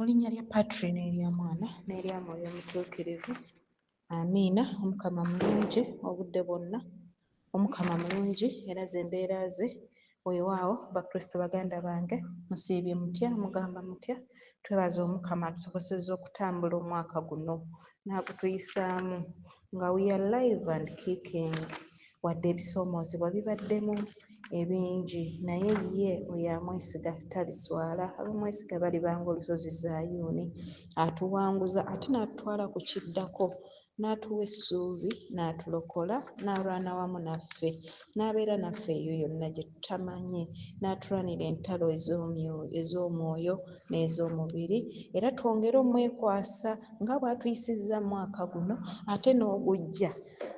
Mu linnya lya Patri n'erya Mwana n'erya Mwoyo Mutuukirivu, amiina. Omukama mulungi obudde bwonna, Omukama mulungi era ze mbeera ze. Weewaawo Bakristo baganda bange, musiibye mutya, mugamba mutya? Twebaza Omukama atusobosezza okutambula omwaka guno n'agutuyisaamu nga we are live and kicking, wadde ebisoomoozebwa bibaddemu ebingi, naye ye oyo amwesiga taliswala. Abamwesiga baliba ng'olusozi Zayuuni. Atuwanguza ate n'atutwala ku kiddako, n'atuwa essuubi, n'atulokola, n'alwana wamu naffe, n'abeera naffe eyo yonna gye tutamanyi, n'atulwanira entalo ez'omwoyo n'ez'omubiri, era twongere omwekwasa nga bw'atuyisizza mu mwaka guno, ate n'ogujja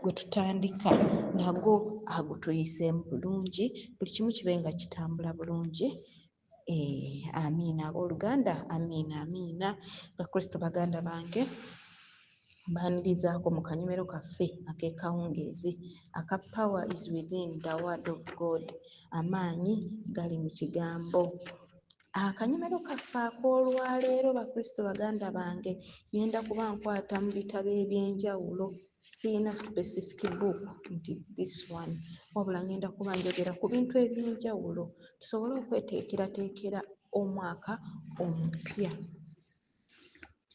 gwe tutandika nagwo agutuyiseemu bulungi, buli kimu kibe nga kitambula bulungi. Amiina abooluganda, amiina amiina. Bakristo baganda bange, mbaanirizaako mu kanyomero kaffe ak'ekawungeezi aka Power is within the word of God, amaanyi gali mu kigambo. Akanyomero kaffe ak'olwaleero Bakristo baganda bange, ngenda kuba nkwata mu bitabo eby'enjawulo, siyina specific book nti this one, wabula ngenda kuba njogera ku bintu eby'enjawulo tusobole okweteekerateekera omwaka omupya.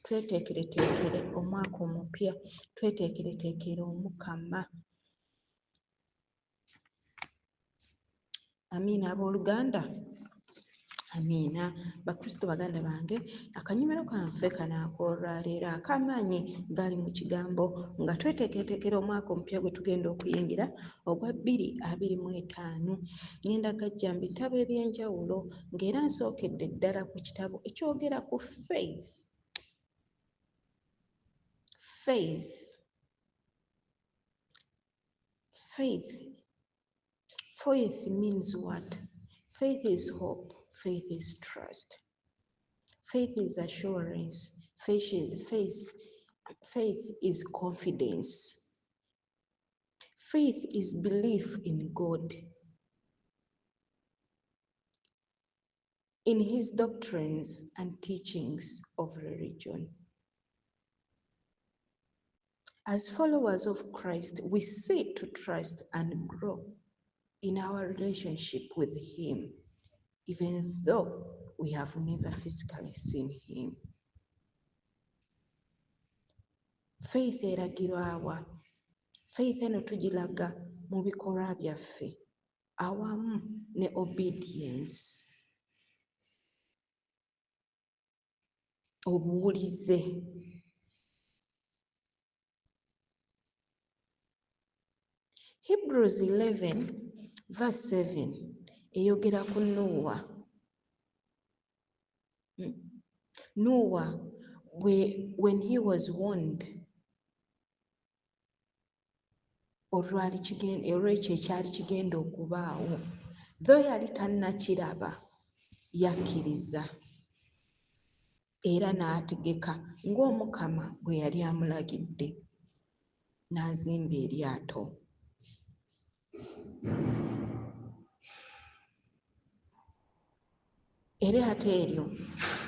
Tweteekereteekere omwaka omupya, tweteekereteekere Omukama. Amiina abooluganda, amiina. Bakristo baganda bange, akanyomero kanfe kano ak'olwaleero ak'amaanyi gali mu kigambo, nga tweteekereteekera omwaka omupya gwe tugenda okuyingira ogwa 2025. Ngenda gajja mu bitabo eby'enjawulo, ng'era nsookedde ddala ku kitabo ekyogera ku faith. Faith. Faith. Faith means what? Faith is hope. Faith is trust. Faith is assurance. Faith is confidence. Faith is belief in God, in his doctrines and teachings of religion. As followers of Christ, we seek to trust and grow in our relationship with him, even though we have never physically seen him. Faith eragirwa. Faith eno tugilaga mu bikolwa byaffe awamu ne obedience, obuwulize. Hebrews 11 verse 7 eyogera ku Noah. Noah, when he was warned olw'ekyo ekyali kigenda okubaawo, though yali tannakiraba, yakkiriza era n'ategeka ng'Omukama bwe yali amulagidde, n'azimba eryato. Eryato eryo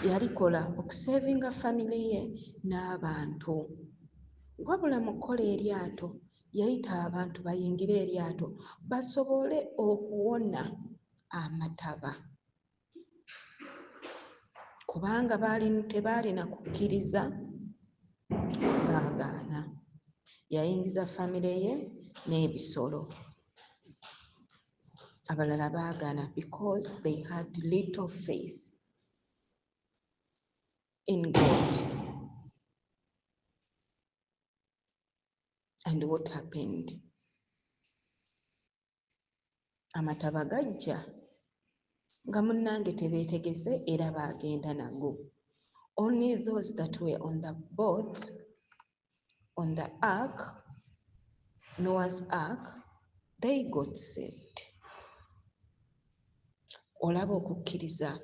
yalikola okusevinga famire ye n'abantu. Wabula mu kukola eryato yayita abantu bayingire eryato basobole okuwona amataba, kubanga tebaalina kukkiriza, baagaana. Yayingiza famire ye n'ebisolo. Abalala baagaana because they had little faith in God. And what happened? Amataba gajja nga munnange tebeetegese era baagenda nago. Only those that were on the boat, on the ark, Noah's ark, they got saved. Olaba okukkiriza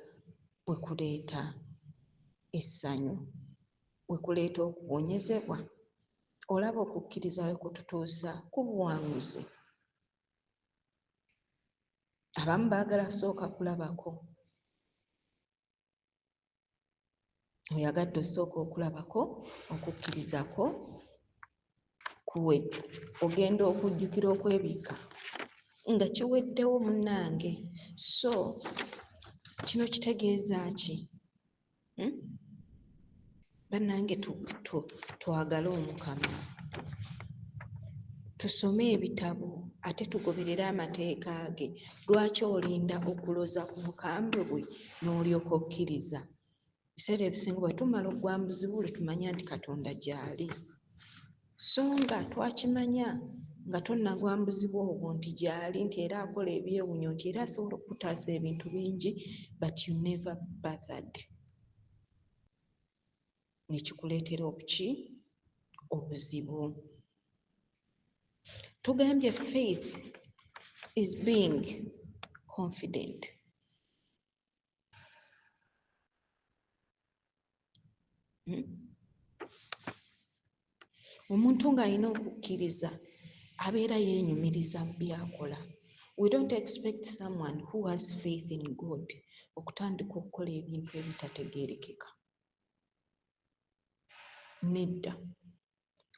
bwe kuleeta essanyu, bwe kuleeta okuwonyezebwa. Olaba okukkiriza bwe kututuusa ku buwanguzi. Abamu baagala sooka kulabako, Oyagadde osooka okulabako okukkiriza kwo kuwe, ogenda okujjukira okwebikka nga kiweddewo munnange. So kino kitegeeza ki? Hmm? Bannange, twagale Omukama, tusome ebitabo ate tugoberere amateeka ge. Lwaki olinda okuloza ku bukambwe bwe n'olyoka okkiriza? Ebiseera ebisinga bwe tumala okugwa mu buzibu lwe tumanya nti Katonda gy'ali, so nga twakimanya nga tonnagwa mu buzibu obwo nti gy'ali, nti era akola ebyewuunyo, nti era asobola okukutaasa ebintu bingi, but you never bothered, ne kikuleetera obuki? Obuzibu. Tugambye faith is being confident. Omuntu ng'alina okukkiriza abeera yeenyumiriza mu by'akola. We don't expect someone who has faith in God okutandika okukola ebintu ebitategeerekeka. Nedda.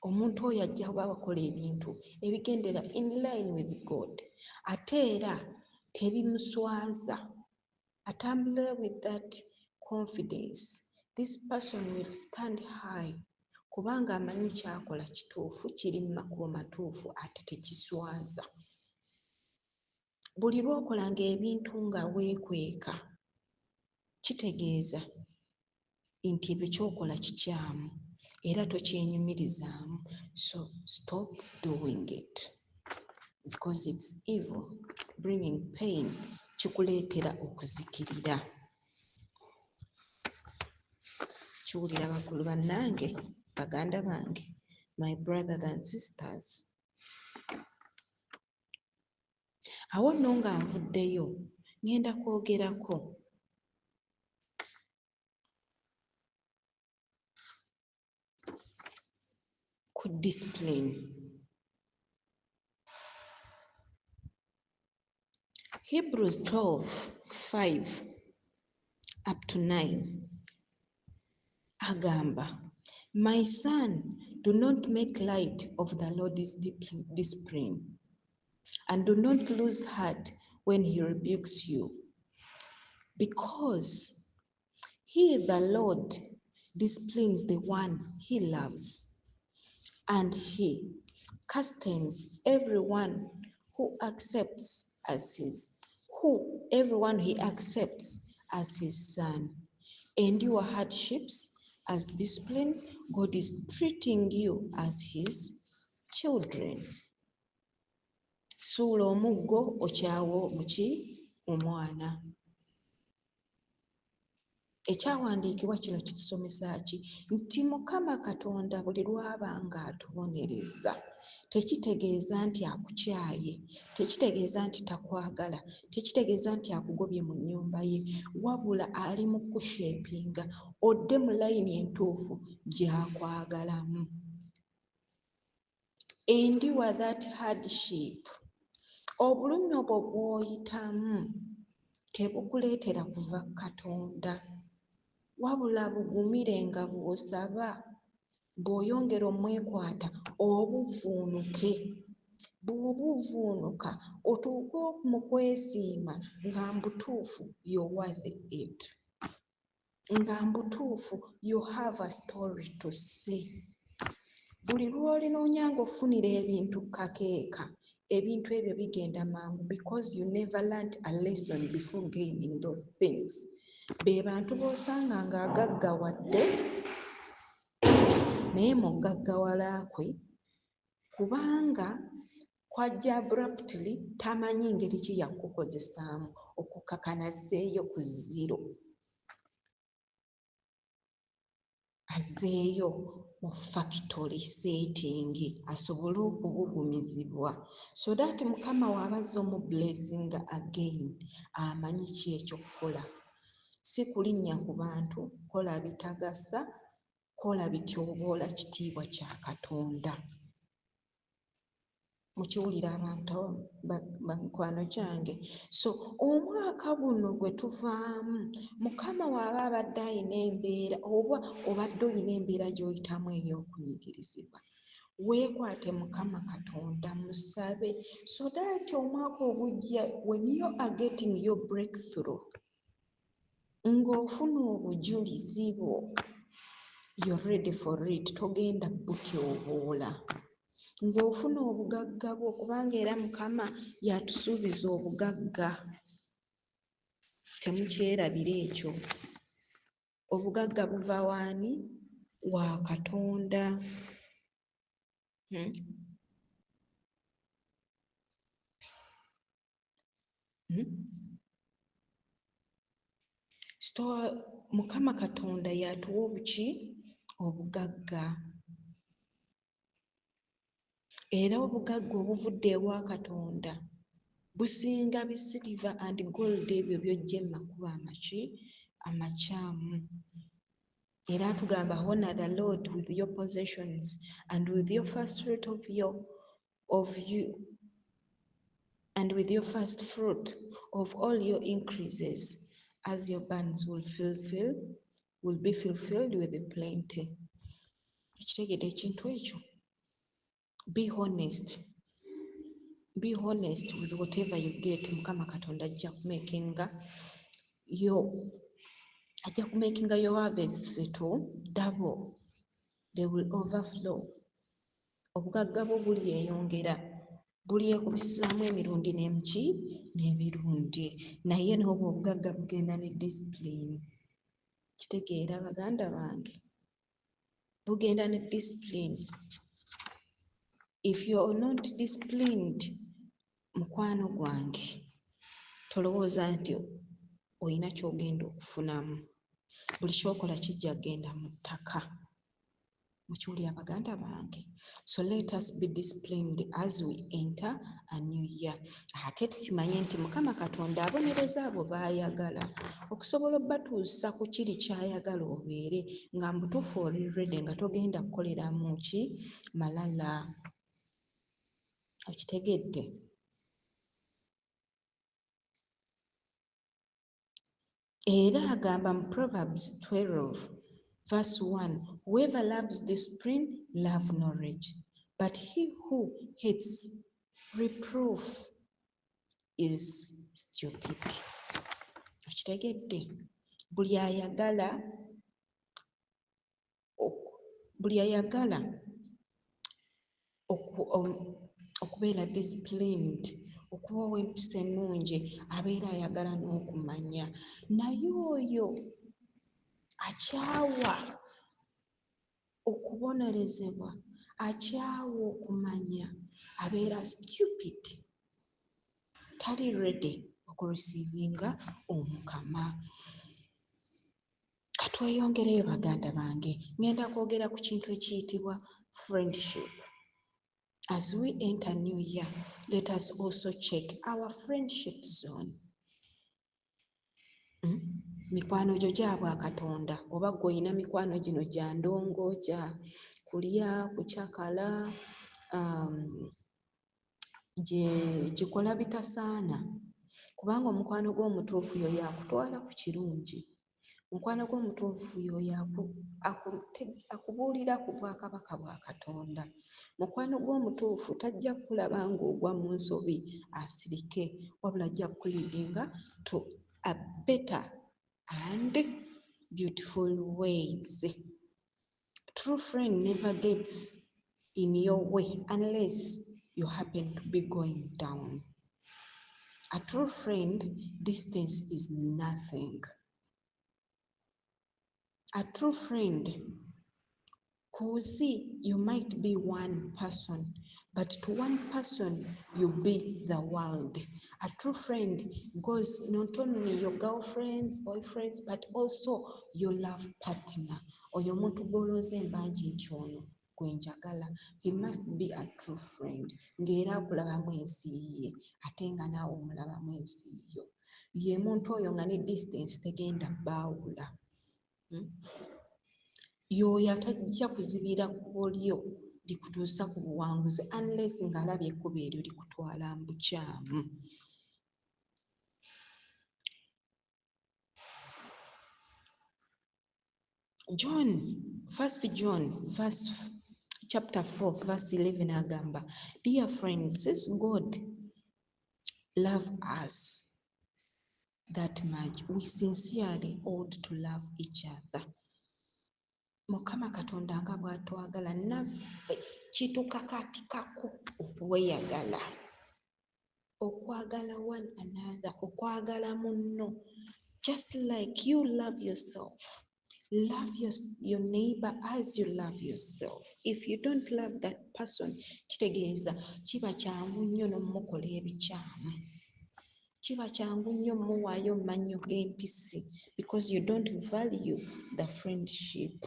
Omuntu oyo ajja kuba akola ebintu ebigendera in line with God, ate era tebimuswaza. Atambulira with that confidence. This person will stand high kubanga amanyi ky'akola kituufu, kiri mu makubo matuufu ate tekiswaza. Buli lw'okolanga ebintu nga weekweka, kitegeeza nti ebyo ky'okola kikyamu era tokyenyumirizaamu. So stop doing it because it's evil, it's bringing pain, kikuleetera okuzikirira. Kiwulira bakulu bannange, baganda bange, my brothers and sisters. Awo nno nga nvuddeyo ŋŋenda kwogerako ku discipline. Hebrews 12:5 up to 9 agamba, "My son, do not make light of the Lord's discipline, and do not lose heart when he rebukes you, because he, the Lord, disciplines the one he loves, and he chastens everyone who accepts as his who everyone he accepts as his son. Endure hardships as discipline. God is treating you as his children." Suula omuggo okyawe muki? Omwana. Ekyawandiikibwa kino kitusomesa ki? Nti Mukama Katonda buli lw'aba ng'atubonereza, tekitegeeza nti akukyaye, tekitegeeza nti takwagala, tekitegeeza nti akugobye mu nnyumba ye, wabula ali mu kushapinga odde mu layini entuufu gy'akwagalamu. Endure that hardship. Obulumi obwo bw'oyitamu tebukuleetera kuva ku Katonda, wabula bugumire nga bw'osaba, bw'oyongera omwekwata obuvvuunuke. Bw'obuvvuunuka otuuke mu kwesiima nga mbutuufu you're worth it, nga mbutuufu you have a story to say. Buli lw'olinoonya ng'ofunira ebintu kakeeka, ebintu ebyo bigenda mangu because you never learnt a lesson before gaining those things. Be bantu b'osanga ng'agaggawadde, naye mu kugaggawala kwe, kubanga kwajja abruptly, tamanyi ngeri ki yakukozesaamu okukakkana azzeeyo ku zero, azzeeyo mu factory setting asobole okubugumizibwa, so that Mukama w'aba azze omublessinga again amanyi ki ekyokukola. Si kulinnya ku bantu, kola bitagasa, kola bityoboola kitiibwa kya Katonda. Mukiwulira abantu bamikwano gyange? So omwaka guno gwe tuvaamu, Mukama waaba abadde ayina embeera oba obadde oyina embeera gy'oyitamu ey'okunyigirizibwa, weekwate Mukama Katonda, musabe, so that omwaka ogujja, when you are getting your breakthrough, ng'ofuna obujulizi bwo, you're ready for it, togenda butyoboola. Ng'ofuna obugagga bwo, kubanga era Mukama yatusuubiza obugagga, temukyerabira ekyo. Obugagga buva waani? Wa Katonda. Mukama Katonda yatuwa obuki? Obugagga. Era obugagga obuvudde ewa Katonda businga bi silver and gold ebyo by'oggye mu makubo amaki? Amakyamu. Era atugamba, "Honor the Lord with your possessions and with your first fruit of your of you and with your first fruit of all your increases, as your barns will be fulfilled with plenty." Okitegedde ekintu ekyo? Be honest, be honest with whatever you get. Mukama Katonda ajja kumakinga your harvests to double, they will overflow. Obugagga bwo bulyeyongera, bulyekubisaamu emirundi n'emiki n'emirundi. Naye n'obwo obugagga bugenda ne discipline. Kitegeera, baganda bange, bugenda ne discipline. If you are not disciplined, mukwano gwange, tolowooza nti oyina ky'ogenda okufunamu. Buli ky'okola kijja kugenda mu ttaka. Mukiwulira, baganda bange? So let us be disciplined as we enter a new year. Ate tukimanye nti Mukama Katonda abonereza abo b'ayagala okusobola obbatuusa ku kiri ky'ayagala obeere nga mubutuufu oli ready, nga togenda kukoleramu ki malala. Okitegedde? Era agamba mu Proverbs 12 verse 1, "Whoever loves discipline love knowledge, but he who hates reproof is stupid." Okitegedde? Buli ayagala okubeera disciplined, okuba ow'empisa ennungi, abeera ayagala n'okumanya. Naye oyo akyawa okubonerezebwa, akyawa okumanya, abeera stupid, tali ready okureceivinga Omukama. Katweyongereyo, baganda bange. Ngenda kwogera ku kintu ekiyitibwa friendship. As we enter new year, let us also check our friendship zone. Mikwano gyo gyabwa Katonda, oba gwe oyina mikwano gino gya ndongo, gya kulya, kucakala, gye gikola bitasaana? Kubanga omukwano gw'omutuufu y'oyo akutwala ku kirungi. Mukwano gw'omutuufu y'oyo akubuulira ku bwakabaka bwa Katonda. Mukwano gw'omutuufu tajja kukulaba ng'ogwa mu nsobi asirike, wabula ajja kukuleadinga to a better and beautiful ways. True friend never gets in your way unless you happen to be going down. A true friend, distance is nothing. A true friend, ku nsi you might be one person, but to one person you be the world. A true friend goes not only your girlfriends, boyfriends, but also your love partner. Oyo omuntu gw'olonze embangi nti ono gwe njagala, he must be a true friend, ng'era akulabamu ensi ye, ate nga naawe omulabamu ensi yo. Ye muntu oyo nga ne distance tegenda baawula. Y'oyo atajja kuzibira kkubo lyo. likutuusa ku buwanguzi, unless ng'alabye ekkubo eryo likutwala mu bukyamu. John, First John verse chapter 4 verse 11 agamba, dear friends, since God love us that much, we sincerely ought to love each other. Mukama Katonda nga bw'atwagala naffe kitukakatikako okweyagala, okwagala one another, okwagala munno. Just like you love yourself, love your neighbor as you love yourself. If you don't love that person, kitegeeza kiba kyangu nnyo n'omukola ebikyamu, kiba kyangu nnyo muwaayo mannyo g'empisi, because you don't value the friendship.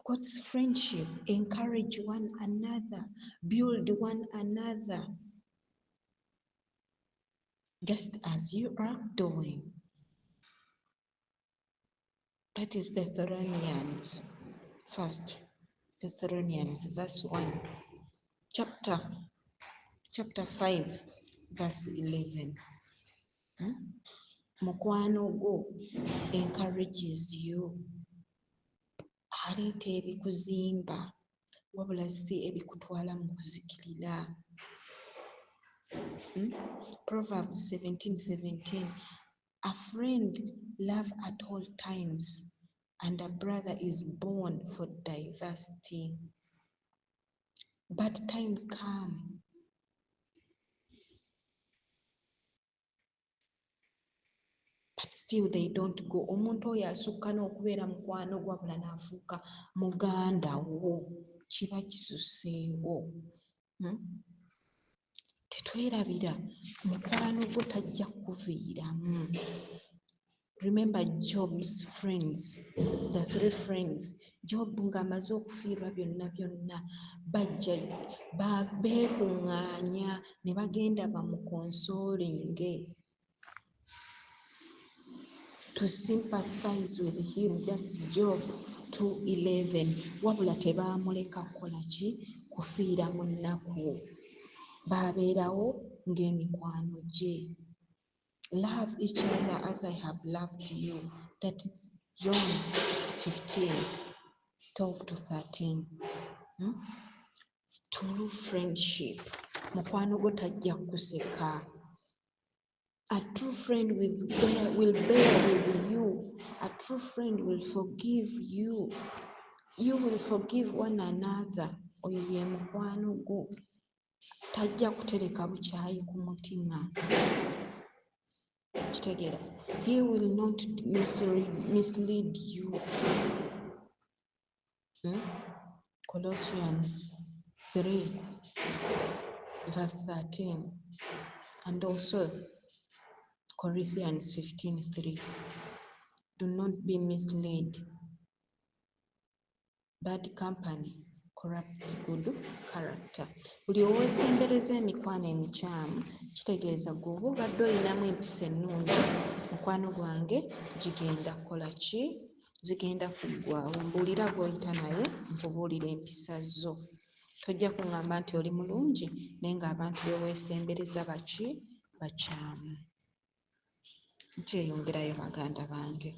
God's friendship, encourage one another, build one another, just as you are doing. That is Thessalonians, First Thessalonians verse 1, chapter 5 verse 11. Mukwano gwo encourages you, aleeta ebikuzimba wabula si ebikutwala mu kuzikirira. Proverbs 17:17, a friend love at all times and a brother is born for diversity. Bad times come, but still they don't go. Omuntu oyo asukka n'okubeera mukwano gwo wabula n'afuuka muganda wo, kiba kisuseewo. Tetwerabira mukwano gwo tajja kukuviiramu. Remember Job's friends, the three friends. Job ng'amaze okufiirwa byonna byonna, bajja beekuŋŋaanya ne bagenda bamukonsolinge, to sympathize with him. That's Job 2:11. Wabula tebaamuleka kukola ki? Kufiira mu nnaku. Baabeerawo ng'emikwano gye. Love each other as I have loved you. That is John 15:12-13. True friendship. Mukwano gwo tajja kukuseka. A true friend will bear with you. A true friend will forgive you. You will forgive one another. Oyo ye mukwano gwo. Tajja kutereka bukyayi ku mutima. Kitegeera. He will not mislead you. Colossians 3 verse 13 and also Corinthians 15:3. Do not be misled. Bad company corrupts good character. Buli oweesembereza emikwano emikyamu kitegeeza gwe oba obadde olinamu empisa ennungi, mukwano gwange gigenda kukola ki? Zigenda kuggwaawo. Mbuulira gw'oyita naye, nkubuulira empisa zo. Tojja kuŋŋamba nti oli mulungi naye ng'abantu be weesembereza baki? Bakyamu. Nkyeyongerayo baganda bange.